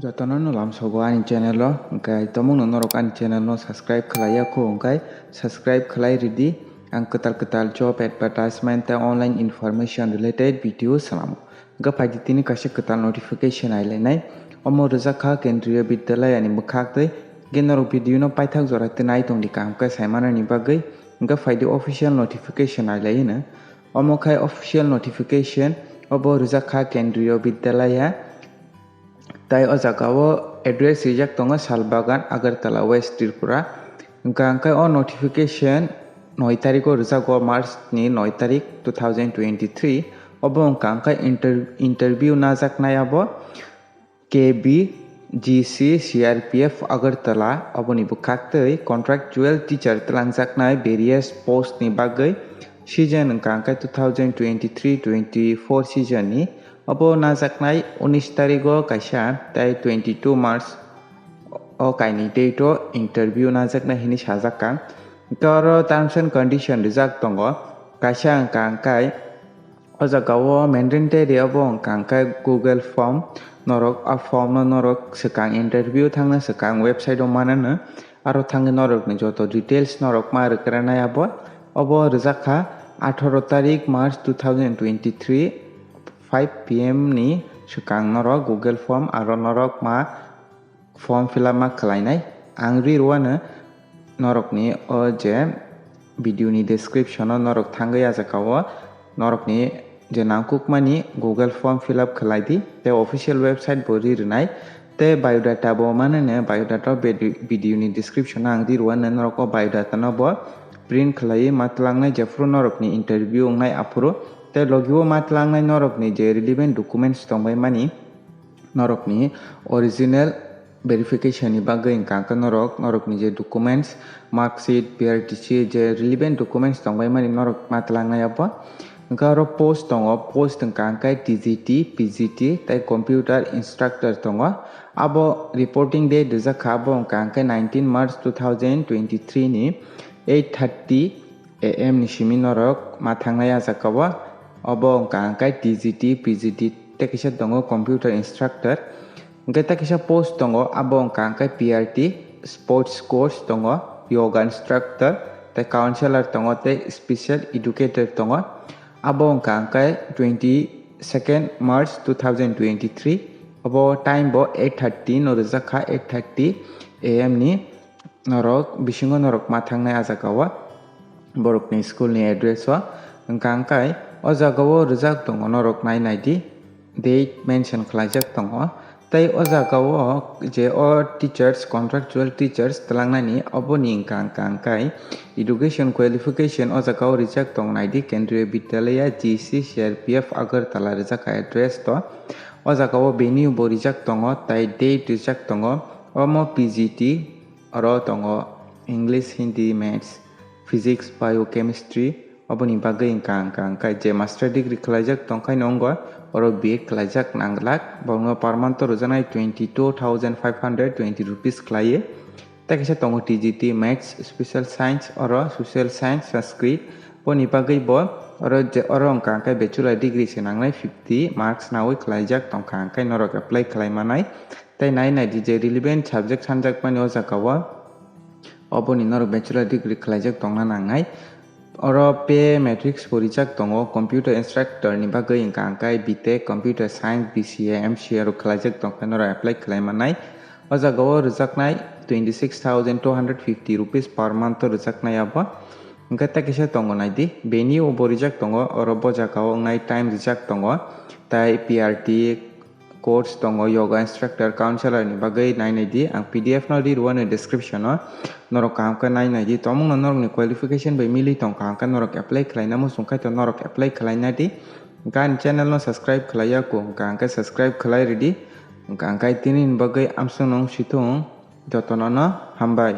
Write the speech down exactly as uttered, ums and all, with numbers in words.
Jotono no lamsogo ani channel o, hwnkhe tomungno norok ani channel no subscribe khlaiya kho, hwnkhe subscribe khlai ridi. Ang kwtal kwtal job advertisement tei online information related video salamo. Hwnkhe phaidi tini kaisa kwtal notification ailainai. Omo rwjak kha Kendriya Vidyalaya ni bwkhak twi. Hwnkhe norok video no paithak jora twi nai tongdi kaham khe saimanani bagwi. Hwnkhe phaidi official notification ailaino. Omo khai official notification, obo rwjak kha Kendriya Vidyalaya. Tai o jaga o address rijak tongo Salbagan, Agartala, West Tripura. Hwnkha hwnkhe o notification noi tarikh o rwjago, March ni noi tarikh two thousand twenty-three. Obo hwnkha hwnkhe inter-, interview najaknai abo K B G C C R P F Agartala, oboni bwkhak twi contractual teacher twlangjaknai various post ni bagwi season hwnkha hwnkhe two thousand twenty-three twenty-four season ni. Obo najaknai unis tarigo kaisa tei twenty-two March o kainwi date o interview najaknai hinwi sajak kha. Hwnkhe oro terms and condition rijak tongo. Kaisa hwnkha hwnkhe o jaga o mandatory obo hwnkha hwnkhe Google Form, norok a form no norok swkang interview thangna swkang website o manano, aro thangwi norokni joto details norok ma rwkranai abo. Obo rwjak kha atharo tarik March two thousand twenty-three, five P M ni swkang norok Google Form aro norok ma form fill up ma khlainai. Ang ri rwano norokni o je video ni description o norok thangwi a jaga o norokni je nangkukmani Google Form fill up khlai di, tei official website bo ri rwnai, tei biodata bo manene biodata o bedi-, video ni description o ang ri rwano norok o biodata no bo print khlaiwi ma twlangnai jephuru norokni interview wngnai aphuru, tei logi o ma twlangnai norokni je relevant documents tongbai mani, norokni original verification ni bagwi hwnkha hwnkhe norok, norokni je documents, mark sheet, B R T C, je relevant documents tongbai mani norok ma twlangnai abo. Hwnkhe oro post tongo, post hwnkha hwnkhe T G T, P G T tei computer instructor tongo. Abo reporting date rijak kha, abo hwnkha hwnkhe nineteen March two thousand twenty-three ni eight thirty A M ni simi norok ma thangnai a jaga o. Obo hwnkha hwnkhe T G T, P G T tei kisa tongo computer instructor. Hwnkhe tei kisa post tongo, abo hwnkha hwnkhe P R T, sports coach tongo, yoga instructor, tei counselor tongo, tei special educator tongo. Abo hwnkha hwnkhe twenty-second March two thousand twenty-three, obo time bo eight thirty no rijak kha, eight thirty A M ni norok bisingo norok ma thangnai a jaga o, borokni school ni address o. Hwnkha hwnkhe o jaga o rijak tongo, norok nai nai di, date mention khlaijak tongo. Tei o jaga o je o teachers, contractual teachers twlangnani, oboni hwnkha hwnkha hwnkhe education qualification o jaga o rijak tong nai di, Kendriya Vidyalaya, G C, C R P F, Agartala rijak kha address to. O jaga o venue bo rijak tongo, tai date rijak tongo. Omo P G T, oro tongo English, Hindi, Maths, Physics, Biochemistry, oboni bagwi hwnkha hwnkha hwnkhe je master degree khlaijak tongkhaino wngkha, oro B Ed khlaijak nang glak, borokno per month o rwjaknai twenty two thousand five hundred twenty rupees khlaiwi. Tei kaisa tongo T G T, Maths, Special Science, oro Social Science, Sanskrit, boni bagwi bo oro je, oro wngkha hwnkhe bachelor degree se nangnai, fifty marks nawi khlaijak tongkha, hwnkhe norok apply khlai manai. Tei nai nai di je relevant subject sanjakmani o jaga o, oboni norok bachelor degree khlaijak tongna nangnai. Oro pay matrix bo rijak tongo, computer instructor ni bagwi hwnkha hwnkhe B Tech, Computer Science, B C A, M C A rok khlaijak tongkha, norok apply khlai manai. O jaga o rwjaknai twenty six thousand two hundred fifty rupees per month o rwjaknai abo. Hwnkhe tei kisa tongo nai di, venue bo rijak tongo, oro bo jaga o wngnai time rijak tongo, tei P R T, course tongo, yoga instructor, counselor ni bagwi nai nai di. Ang P D F no ri rwano description o, norok kaham khe nai nai di. Tomungno norokni qualification bai mili tong kaham khe norok apply khlaina muchung khai to norok apply khlai nai di. Hwnkhe ani channel no subscribe khlai ya kho, hwnkha hwnkhe subscribe khlai ridi. Hwnkha hwnkhe tini ni bagwi amsong nung sithung, jotono no hambai.